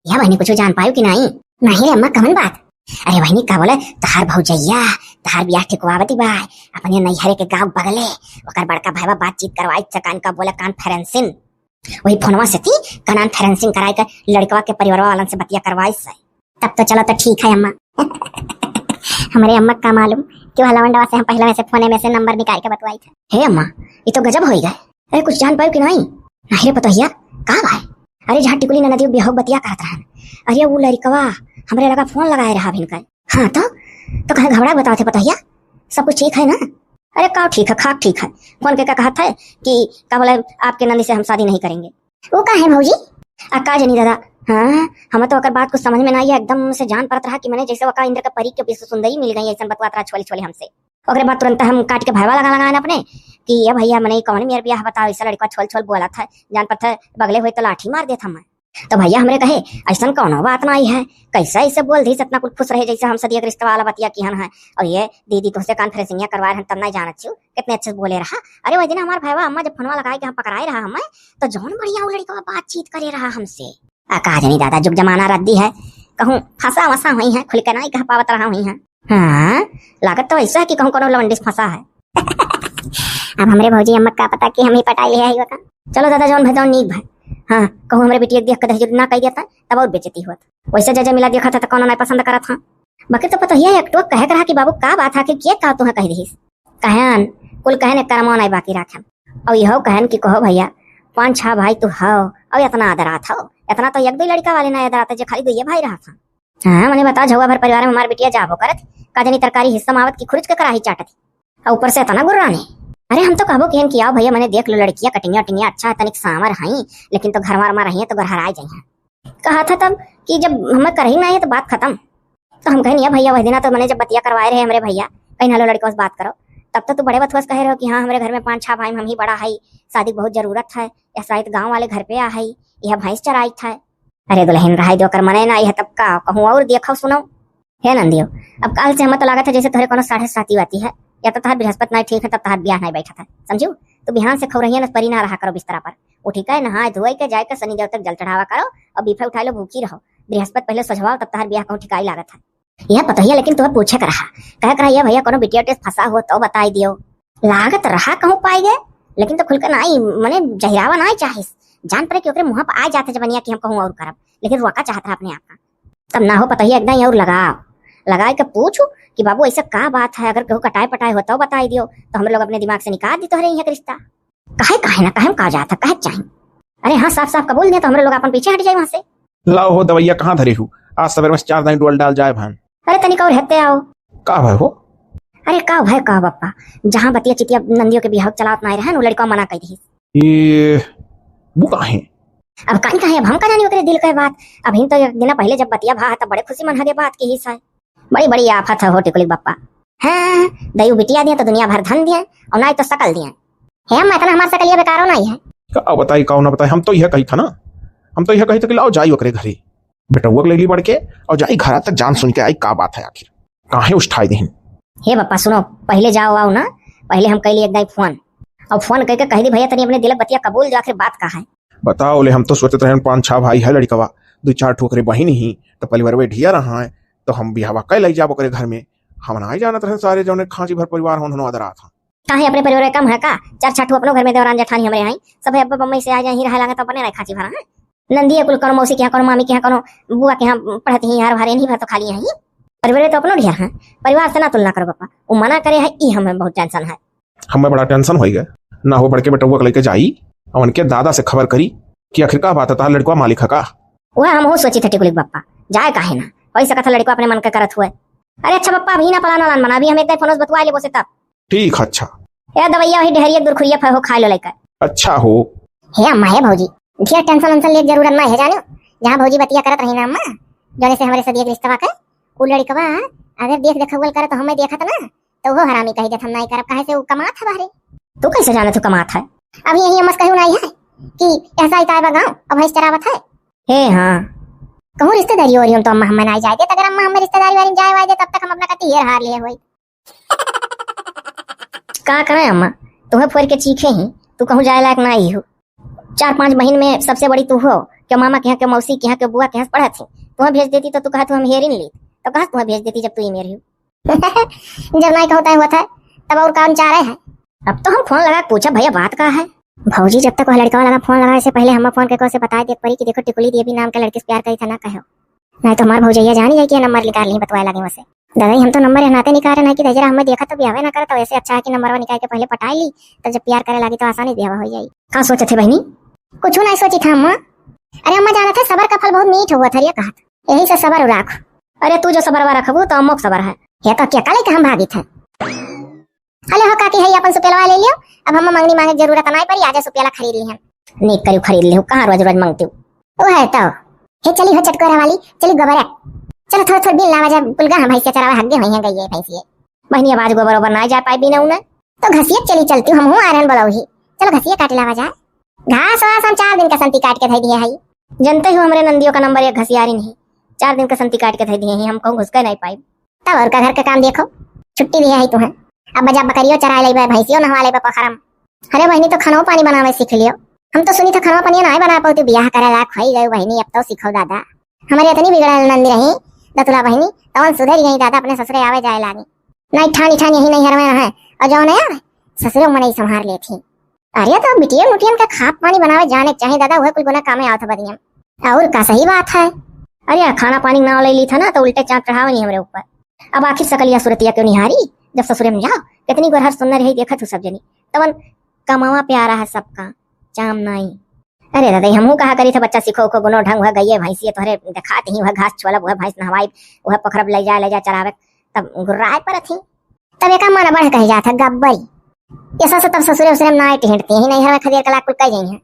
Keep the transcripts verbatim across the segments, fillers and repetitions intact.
या बहिनी, कुछ जान पायो कि नाहीं? नाहीं रे अम्मा, कवन बात? अरे बहिनी, का बोले, तहार भौजैया, तहार बियाह ठिकवावती बा, अपने नैहरे के गाँव बगले, ओकर बड़का भाईवा बातचीत करवाई से कान का बोले कॉन्फ्रेंसिंग, वही फोनवा से थी कॉन्फ्रेंसिंग कराई के लड़कवा के परिवारवा वालन से बतिया करवाई से। तब तो चलो तो ठीक है अम्मा। हमरे अम्मा का मालूम कि वह लवंडवा से हम पहले में से फोने में से नंबर निकाल के बतवाई थे। हे अम्मा, ये तो गजब होई गए। अरे कुछ जान पायो कि नाहीं? नाहीं रे पतोहिया, का भाई? अरे जहाँ टिकुली ननदियो बियाह बतिया कहत रहन, अरे वो लड़कवा हमरे लगा फोन लगाए रहा अभिन का। हाँ तो, तो कहे घबरा बताओ थे पतोहिया, सब कुछ ठीक है ना? अरे का ठीक है, खाक ठीक है। फोन के का कहत है कि का बोले, आपके नंदी से हम शादी नहीं करेंगे। वो का है भौजी? आ का जनी दादा, हाँ, हम तो ओकर बात कुछ समझ में ना आया, एकदम से जान पड़त रहा कि मने जैसे ओका इंद्र के परी के विश्व सुंदरी मिल गई, ऐसन बतवात रहा छोली छोली हमसे। ओकरे बाद तुरंत हम काट के भाईवा लगा लगाए अपने कि ये भैया, मने कौन मेर बियाह बताओ, ऐसा लड़का छोल छोल बोलत है, जान पड़त है बगले हुए तो लाठी मार देत हम। तो भैया हमरे कहे, ऐसन कौनो बात नाहीं है, कैसे ऐसे बोल दी, इतना कुल खुश रहे जैसे हम सदिया के रिश्ता वाला बतिया किहन है। और ये दीदी तुहसे कॉन्फ्रेंसिंग करवा रहे तब नाहीं जानत छियो, कितने अच्छे से बोले रहा। अरे वही दिन हमार भाईवा अम्मा जब फोनवा लगाए के हम पकड़ाए रहा हमें, तो जौन बढ़िया वो लड़का बातचीत करे रहा हमसे। आ का जनी दादा, जुग जमाना रद्दी है, कहूँ फंसा वसा हुई है, खुल के नाहीं कह पावत रहा हुई है। हाँ, लागत तो ऐसा है कि कहूँ कोनो लवंडिस फंसा है। अब हमरे भौजी अम्मा का पता कि हम ही पटाई लिया है का। चलो दादा, जौन भाई जौन नीक भाई। हाँ, कहूँ हमरे बिटिया के देख के दहेज ना कह देता, तब और बेइज्जती होत। वैसे जय जय मिला देखा था तो कोनो नहीं पसंद करत हाँ। बाकी तो पतोहिया एक टोक कहे के रहा कि बाबू का बात है, आखिर के का तुहे कह दिहिस? कहन, कुल कहन एक करमो नहीं बाकी राखन। और यहो कहन कि कहो भैया, पाँच छह भाई तू हो, और इतना आदरात हो, इतना तो एक दो लड़का वाले ना आदरात है, जे खाली दो ये भाई रहा था। हाँ, मने बताओ, झउआ भर परिवार में हमार बिटिया जाबो करत, का जनी तरकारी हिस्सा में आवत की खुरिच के कराही चाटत। और ऊपर से इतना गुर्राने। अरे, हम तो कहबो किहन कि आओ भैया, मने देख लो लड़किया, कटिंगिया उटिंगिया अच्छा है, तनिक सांवर हई, लेकिन तो घर मार मार रही है तो गरहराए जाई है। कहा था तब कि जब हमें करही ना है तो बात खत्म। तो हम कहनी, "या भैया, वह दिना तो मने जब बतिया करवाए रहे हमरे भैया, कहीं ना लो लड़कों से बात करो, तब तो तू बड़े बथुआ से कहे रहो कि हाँ, हमरे घर में पाँच छह भाई में हम ही बड़ा है, शादी की बहुत जरूरत है, यह शायद गाँव वाले घर पे आ है, यह भैंस चराई था।" अरे दुल्हन, रहाई दो, ओकर मने ना आई है, तब का कहूँ और देखो सुनो। हे नंदियो, अब काल से हमें तो लागत है जैसे तोहरे कोनो साढ़े साती वाती है, या तो तहार बृहस्पति नहीं ठीक है, तब तहार ब्याह नहीं बैठत है, समझू? तो बिहान से खौरहिया न परी ना रहा करो बिस्तरा पर, उठी के नहाए धोए के जाए के शनि देव तक जल चढ़ावा करो, और बीफे उठाए लो, भूखी रहो। बृहस्पति पहले सोझवाओ, तब तहार ब्याह कहूँ ठिकाई लागत है। यह पतोहिया लेकिन तुम्हें पूछे के रहा, कहे के रहा, "ये भैया कोनो बिटिया टेस फंसा हो तो बताई दियो।" लागत रहा कहूँ पाई गए, लेकिन तो खुल के ना आई, मने जहिरावा ना आई चाहिस। जान पड़े कि ओकरे मुँह पर आ जाते जबनिया कि हम कहूँ और करब, लेकिन रोका चाहत रहा अपने आप का। तब ना हो पतोहिया एकदम और लगाओ, लगाए के पूछू कि बाबू ऐसा का बात है, अगर कहूँ कटाए पटाए हो तो बताई दियो, तो हम लोग अपने दिमाग से निकाल दी तोहरे यहाँ के रिश्ता। काहे, काहे ना, काहे में का जात है, काहे के चाही? अरे हाँ, साफ साफ कबूल दे तो हमरे लोग अपन पीछे हट जाए वहाँ से। लाओ हो दवैया, कहाँ धरे हूँ? आज सवेरे में चार दाई डोल डाल जाए भान। अरे तनिक और हेते आओ। का भाई हो? अरे का भाई का बप्पा, जहाँ बतिया चितिया नंदियों के बिहाव चलावत ना रहे, वो लड़का मना कर दी। ये वो काहे? अब काहे काहे, अब हम का जानी ओकरे दिल के बात। अभी तो एक दिन पहले जब बतिया भा तब बड़े खुशी मन हगे बात की ही साय। बड़ी बड़ी आफत है हो टिकुली बप्पा। हाँ, दयू बिटिया दिए तो दुनिया भर धन दिए, और ना तो सकल दिए। हे अम्मा, इतना हमार सकलिया बेकारो नहीं है। का बताई, का ना बताई, हम तो यह कही था ना, हम तो यह कही था कि लाओ जाई ओकरे घरे, बेटौआ के ले ली बढ़ के, और जाई घरा तक जान सुन के आई का बात है आखिर, काहे उठाई देहिन। हे बप्पा सुनो, पहले जाओ आओ ना, पहले हम कैली एक दाई फोन, और फोन करके कह दी, "भैया तनी अपने दिल बतिया कबूल दो, आखिर बात का है?" बताओ ले, हम तो सोचत रहन पाँच छह भाई है लड़कवा, दो चार ठो ओकरे बहिन ही, तो परिवार में ढिया रहा है, तो हम बिहावा कै लग जाब ओकरे घर में। हम ना जानत रहन सारे जौने खांची भर परिवार होन होनो अदरात हैं। काहे अपने परिवार में कम है का? चार छह ठो अपनो घर में देवरान जेठानी हमरे हैं, सब अब्बा बम्मई से आ जाए ही रहे लागे तो अपने रहे खांची भरा है। नंदी है कुल कोनो मौसी के यहाँ, कोनो मामी के यहाँ, कोनो बुआ के यहाँ पढ़ती ही, हर भरे नहीं भर तो खाली हैं। परिवार तो अपनो ढेर है, परिवार से ना तुलना करो पापा, वो मना करे है, ई हमें बहुत टेंशन है। हमें बड़ा टेंशन होई गए। ना हो बड़के बेटौआ के लेके जाई, और उनके दादा से खबर करी कि आखिर का बात है, तार लड़कवा मालिक है का? वह हम हो सोची थे टिकुली बप्पा, जाए काहे ना, वही सकत है लड़कवा अपने मन के करत हुए। अरे अच्छा बप्पा, अभी ना प्लान वालान बना, अभी हम एक दाई फोन से बतवा लेबो से तब। ठीक है, अच्छा। ए दवैया वही डहरिया दुरखुरिया फै हो खाए लो लेकर। अच्छा हो। हे अम्मा, हे भौजी, ढेर टेंशन वेंशन लेके जरूरत ना है जानो। जहाँ भौजी बतिया करत रही ना अम्मा, जौने से हमरे सदिया के रिश्तवा के, उ लड़कवा अगर देख देखौल करे तो हमें देखत ना, तो वो हरामी कही देत हम नाई करब, काहे से उ कमात है बाहरे। तू कैसे जाने तू कमात है? अब यही अम्मा से कहू नाई है कि ऐसा ही तायबा गाँव अब भैंस चरावत है। हे हाँ। कहूँ रिश्तेदारी हो रही हो तो अम्मा हमें नाई जाए देत, अगर अम्मा हमें रिश्तेदारी वाली जाए वाए दे तब तक हम अपना कति हेर हार लिए हुई। का करें अम्मा, तुम्हें फोड़ के चीखे ही, तू कहूँ जाए लायक ना ही हो। चार पांच बहिन में सबसे बड़ी तू हो, के मामा के यहाँ, के मौसी के यहाँ, के बुआ के यहाँ पढ़त ही। तुहें भेज देती तो तू कहत हम हेरिन ली, तो कहत तुहें भेज देती जब तू ई मेर ही। जब नाई कहता है हुआ था, तब और कौन चाह रहे हैं? अब तो हम फोन लगा के पूछब, भैया बात का है? भौजी, जब तक वह लड़का वाला फोन लगा, इससे पहले हम फोन करके उसे बताए देख पड़ी कि देखो टिकुली देवी नाम के लड़के से प्यार करी था, ना कहो। नहीं तो हमार भौजैया जानी जाए कि ये नंबर निकाल ली, बतवाए लगे वैसे। दादा, हम तो नंबर नाते निकाल रहे ना कि जरा हमें देखा तो ब्याह ना करता, वैसे अच्छा है कि नंबर निकाल के पहले पटाई ली, तो जब प्यार करे लगी तो आसानी ब्याह हो जाई। का सोचत है बहनी? कुछ नहीं सोची था अम्मा। अरे अम्मा, जाना था सबर का फल बहुत मीठ हुआ था, ये कहा था, यही से सबर राख। अरे तू जो सबर रखबू तो अम्मो के सबर है। ये तो क्या कल के हम भागी थे। अले हो काकी, है अपन सुपेलवा ले लियो, अब हम मंगनी मांगे के जरूरत नाई पड़ी, आजे सुपेला खरीद लिहन। नीक करियो खरीद लियो, कहाँ रोज रोज मांगती हो? ओ है तो। हे चली हो चटकोरा वाली, चली गोबरा। चलो थोड़ा थोड़ा बिन लावा जा, कुल गा हम भैंसिया चरावा हग्गे होई हैं गइये भैंसिये। बहनी आवाज गोबर ओबर ना जा पाई बिना उन्हें। तो घसिया चली चलती हूँ, हम हूँ आयरन बोलाऊ ही। चलो घसिया काट लावा जा। घास वास हम चार दिन का संती काट के धई दिया है। जनते हो हमरे नंदियों का नंबर एक घसियारी नहीं, चार दिन का संती काट के धई दिए हैं, हम कहूँ घुस के नहीं पाई। तब और का घर का काम देखो, छुट्टी दिया है तुम्हें। अब बजा बकरियों चराए लेबे, भैंसियों नहवा लेबे पोखरम। अरे बहनी, तो खानो पानी बनावे सीख लियो। हम तो सुनी था खानो पानी नाई बना पाऊ, तू बियाह करे लायक होई गई बहनी, अब तो सीखो दादा। हमारे इतनी बिगड़ल नंदी रही, दतुला बहनी, तवन सुधर गई दादा, अपने ससुरे आवे जाए लागी। नाई ठानी ठानी यही नहीं हरवे है, और जो नहीं आवे, ससुरे मने ही संभार लेती। अरे तो बिटिया मुटियन का खाप पानी बनावे जाने के चाही दादा, वह कुल गुना कामे आवत बदियम। और का सही बात है। अरे खाना पानी नाव ले ली था ना, तो उल्टे चाप चढ़ावे नहीं हमरे ऊपर। अब आखिर सकलिया सुरतिया क्यों निहारी, जब ससुरे में जाओ, कितनी गोरहर सुन्नर रही, देखत हूँ सब जनी। तवन कमावा प्यारा है सबका, चाम नाई। अरे दादा, हमहू कहा करी था बच्चा सीखो उखो गुनो ढंग, वह गइये भैंसिये तोहरे देखात ही, वह घास छोलब, वह भैंस नहवाई, वह पोखरब ले जाए, ले जाए चरावे, तब गुर्राए परत ही। तब एका मन बढ़ कही जात है गब्बरी। ऐसा से तब ससुरे उसुरे में नाई टिहटती ही, नहीं हर में खदेर कला कुल कह जाई है।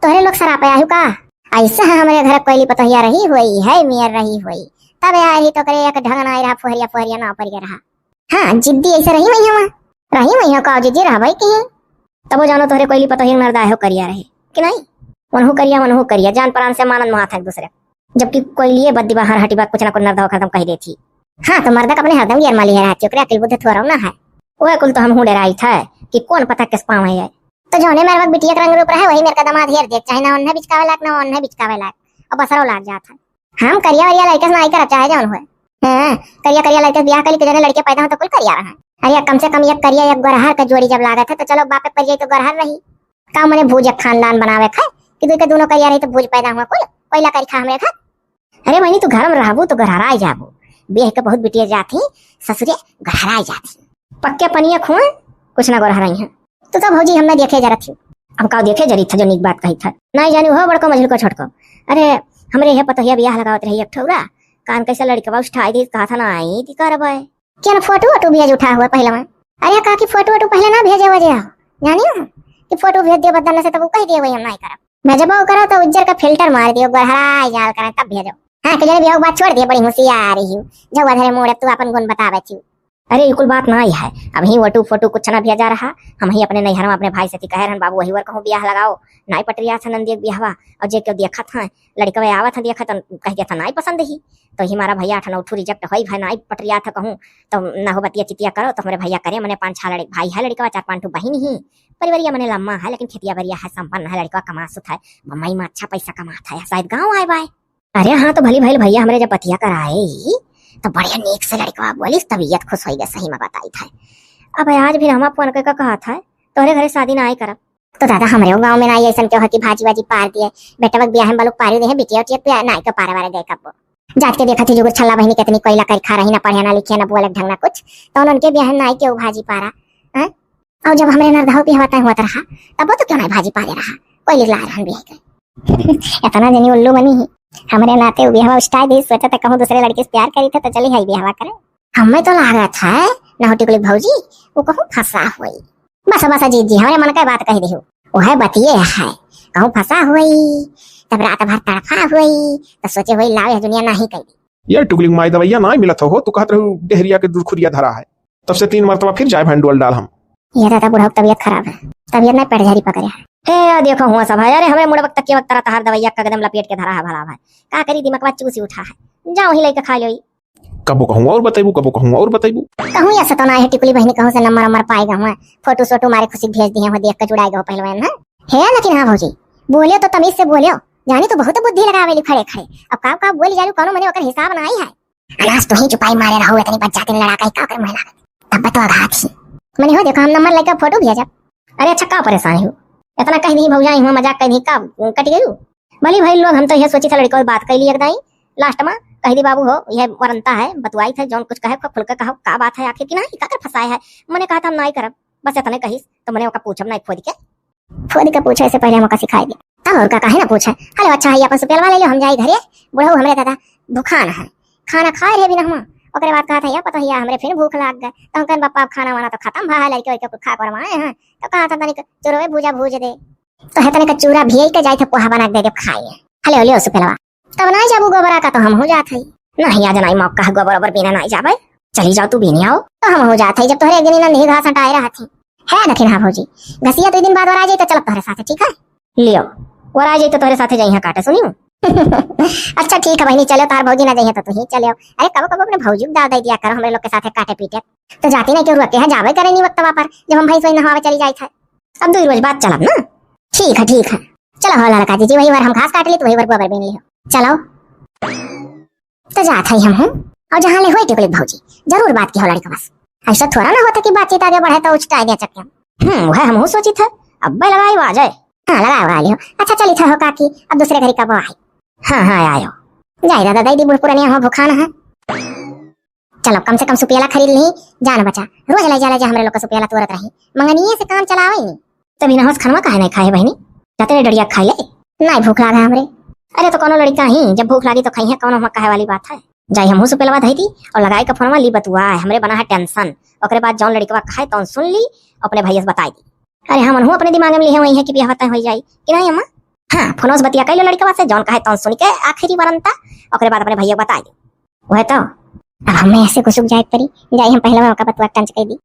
तोहरे लोग सरापे आयु का? ऐसा है हमरे घर कोयली पतोहिया रही हुई है, मियर रही हुई। तब यार ही तो करे एक ढंग नाई रहा, फुहरिया फुहरिया ना परिया रहा। हाँ, जिद्दी ऐसे रही वही हुआ। रही वही हो का जिद्दी रहा भाई कहीं। तबो जानो तोहरे कोयली पतोहिया नरदा हो करिया रहे। कि नहीं? वनहु करिया, वनहु करिया, जान प्राण से मानन महात है एक दूसरे। जबकि कोयलिए बद्दी बाहर हटी बात कुछ ना कुछ नरदा खत्म कह देती। हाँ, तो मर्दा का अपने हरदम गियर माली है रहती, ओकरे अकिल बुद्धि थोड़ा ना है। ओए कुल तो हम हूँ डराई था कि कौन पता किस पाँव है। तो जौने मेरे वक्त बिटिया के रंग रूप रहे, वही मेरे का दामाद हेर देख, चाहे ना उन्हें बिचकावे लायक, ना उन्हें बिचकावे लायक। अब असरो लाग जात है। हम करिया वरिया लड़के से नाई करब, चाहे जौन होए। हाँ, करिया करिया लड़के से बियाह कर ली, के जने लड़के पैदा हो तो कुल करिया रहे। अरे कम से कम एक करिया एक गोरहर का जोड़ी जब लागत है तो चलो बापे पर जाई तो गोरहर रही। का मने भूज एक खानदान बनावे खाए कि दुई के दोनों करिया रही तो भूज पैदा हुआ कुल कोयला करी खा हमरे घर। अरे बहनी तू घर में रहबू तो गोरहराई जाबू। बियाह के बहुत बिटिया जाती ससुरे गोरहराई जाती। पक्के पनिया खुआ कुछ ना गोरहराई है। तू तो भौजी हम ना देखे जरत ही। अब का देखे जरी था जो नीक बात कही था। नहीं जानी हो बड़को मझिल को छोटको। अरे हमरे हे पतोहिया बियाह लगावत रही एक ठौरा। कान कैसे लड़कवा उठाई दी कहा था ना आई थी करबे। क्या ना फोटो वोटो भेज उठा हुआ पहले में। अरे काकी फोटो वोटो पहले ना भेजे वजे हो। जानी हो कि फोटो भेज दियो बदन से तब वो कह दिए वही हम नहीं करब। भेजबो करो तो उज्जर का फिल्टर मार दियो गोरहराई जाल करें तब भेजो। हाँ के जने बियाह बात छोड़ दिए बड़ी होशियार रही हो। जब अधरे मोड़ तू अपन गुण बतावे छी। अरे ई कुल बात नाई है। अब ही वटू फोटू कुछ ना भेजा रहा। हम ही अपने नैहर में अपने भाई से कहे रहन बाबू वही वर कहूँ बियाह लगाओ। नाई पटरिया था नंदिया बियाहवा। और जे क्यों देखत हैं लड़कवे आवत हैं देखत हैं कह देता नाई पसंद ही। तो ही हमारा भैया अठन उठू रिजेक्ट होई भाई नाई पटरिया था कहूँ। तो ना हो बतिया चितिया करो तो हमारे भैया करे मने पाँच छह लड़के भाई है लड़कवा चार पाँच ठू बहिन ही। परिवरिया मने लम्मा है लेकिन खेतिया बरिया है संपन्न है लड़कवा कमासुत है। बम्बई में अच्छा पैसा कमात है शायद गाँव आए बाय। अरे हाँ तो भली भइल भैया हमरे जब पतिया कराए ही, तो बढ़िया नीक से लड़कवा बोलिस तबीयत खुश होई गए सही में बताई था। अब आज भी हम फोन करके कहा था तोहरे घरे शादी ना आए करब। तो दादा हमरे गाँव में ना आई ऐसन क्यों है कि भाजी वाजी पार दिए। बेटवा के बियाह में बलुक पारी दे बिटिया उटिया के बियाह ना आए के पारे वारे गए कब्बो। जात के देखा थी जुगुर छल्ला बहिनी कितनी कोयला कर खा रही ना पढ़े ना लिखे ना बोले ढंग ना कुछ। तो उनके बियाह में ना आई क्यों भाजी पारा। हैं? और जब हमरे नरदहो बियाह तय होत रहा तब तो क्यों ना भाजी पारे रहा। कोई लिखला रहन बियाह के। इतना जनी उल्लू बनी ही। हमरे नाते उ बियाहवा उस्टाई दी सोचा था कहूँ दूसरे लड़के से प्यार करी था तो चली है बियाहवा करे। हमें तो लागत है नहुटी कुली भौजी वो कहूँ फंसा हुई। बस बस अजीत जी हमरे मन का बात कह दी। वह बतिये है कहूँ फंसा हुई। तब रात भर तड़फा हुई तो सोचे हुई लावे दुनिया नहीं कह दी। ये टुकली माई दवैया ना मिलत हो, तू कहत रहू डेहरिया के दुखुरिया धरा है। तब से तीन मरतबा फिर जाए भैंडोल डाल हम। ये दादा बुढ़ऊ की तबीयत खराब है। तबीयत ना पेट झरी पकड़े है। ए, आ देखो हुआ सब है। अरे हमरे मुड़बक तकिया वक्त तरह तहार दवैया का एकदम लपेट के धरा है भला भाई। का करी दिमकवा चूसी उठा है। जाओ ही लेके खा लो। कबो कहूँ और बतैबू, कबो कहूँ और बतैबू। कहूँ या सतना है टिकुली बहनी कहूँ से नंबर नंबर पाए गए हुआ। फोटो सोटो मारे खुशी भेज दिए हुआ देख के जुड़ाए गए पहलवान है। हे लेकिन हाँ भौजी बोलियो तो तमीज से बोलियो। जानी तो बहुत बुद्धि लगावेली खड़े खड़े। अब का का बोली जालू, कौनो मने ओकर हिसाब नाहीं है। अनाज तो ही चुपाई मारे रहू, इतनी बच जाती लड़ा कहीं का कर महिला। तब तो अघात ही। मने हो देखो, हम नंबर लेकर फोटो भेजब। अरे अच्छा, का परेशान हो? इतना कह दी भौजाई हुआ, मजाक कह दी का, कट गई? भली भाई लोग, हम तो यह सोची था लड़का बात कर ली एक दाई। लास्ट में कह दी, "बाबू हो, यह वरंता है, बतुआई थे, जौन कुछ कहे, खूब खुल के कहो, का बात है आखिर की ना, का कर फंसाए है?" मने कहा था, "हम नाई करब।" बस इतने कहिस, तो मने ओका पूछब नाई खोद के। खोद के पूछे से पहले हम ओका सिखाई दे। तब और का, काहे ना पूछे? हेलो, अच्छा है, अपन सुपेलवा ले लो, हम जाई घरे, बुढ़ऊ हमरे दादा भुखान है, खाना खाए रहे बिना हुआ। ओकरे बाद कहा था, "या पता है, या हमरे फिर भूख लाग गए।" तो हम कहन, "बापा, अब खाना वाना तो खत्म भा है, लड़के वड़के कुल खा करवाए हैं।" तो कहा था, "तनिक चुरवे भूजा भूज दे।" तो है तनिक चूरा भियाई के जाए थे, पोहा बना के दे दे खाए। हेलो, लियो सुपेलवा। तब नाई जाबू गोबरा का, तो हम हो जात है। नहीं, आज नाई मौका है गोबर ओबर बीने नाई जाबे। चली जाओ तू बीने आओ। तो हम हो जात है, जब तोहरे एक दिन इन्हें नहीं घास हटाए रहत ही। है दखिन, हाँ भौजी, घसिया दो दिन बाद ओरा जाई तो चलब तोहरे साथे, ठीक है? लियो, ओरा जाई तो तोहरे साथे जाइए काटे, सुनियो। अच्छा ठीक है बहनी, चलो तार भौजी ना जाइए तो तू ही चले आओ। अरे कबो कबो अपने भौजी को डाल दे दिया करो हमरे लोग के साथे काटे पीटे। तो जाती नहीं क्यों रुके है, जावे करे नहीं वक्तवा पर, जब हम भैंस वही नहवावे चली जाई था। अब दो रोज बाद चलब ना। ठीक है, ठीक है। चलो हो लड़का जी, जी वही बार हम घास काट ली तो वही बार गोबर बीन लियो। चलो। तो जात है हम हूँ। और जहाँ ले हुए टिकली भौजी, जरूर बात की हो लड़का बस। ऐसा थोड़ा ना होता कि बातचीत आगे बढ़े तो उचटाए दे चक्के। हम्म, वह हम हूँ सोची थे। अब भाई लगाई आ जाए। हाँ, लगाए आ लियो। अच्छा चली था हो काकी, अब दूसरे घरी कब आए? हाँ, हाँ, आयो। जाए दादा, दे दी, बूढ़ पुरानिया हो, भुखान है। चलो, कम से कम सुपेला खरीद ली, जान बचा। रोज ले जा, ले जा, हमरे लोग का सुपेला तोरत रही। मंगनिये से काम चलावे नी। तभी ना होस, खनवा काहे नहीं खाए बहनी? जाते रे डड़िया खाई ले। नहीं भूख लागा हमरे। अरे तो कोनो लड़का ही, जब भूख लागी तो खाई है, कोनो हम कहे वाली बात है। जाई हमहू सुपेलवा धई दी और लगाई का फोनवा ली बतुआ, हमरे बना है टेंशन। ओकरे बाद जौन लड़कवा कहे तौन सुन ली, अपने भैया से बताई दी। अरे हम हूँ अपने दिमाग में लिहे हुई है कि बियाह तय हो जाई कि नहीं अम्मा? हाँ, फोनवा से बतिया कर लो लड़कवा से, जौन कहे तौन सुन के आखिरी वरंता, ओकरे बाद अपने भैया को बताई दी। वह तो अब हमें ऐसे कुछ जाए करी, जाई हम पहले ओका बतुआ टंच कर दी।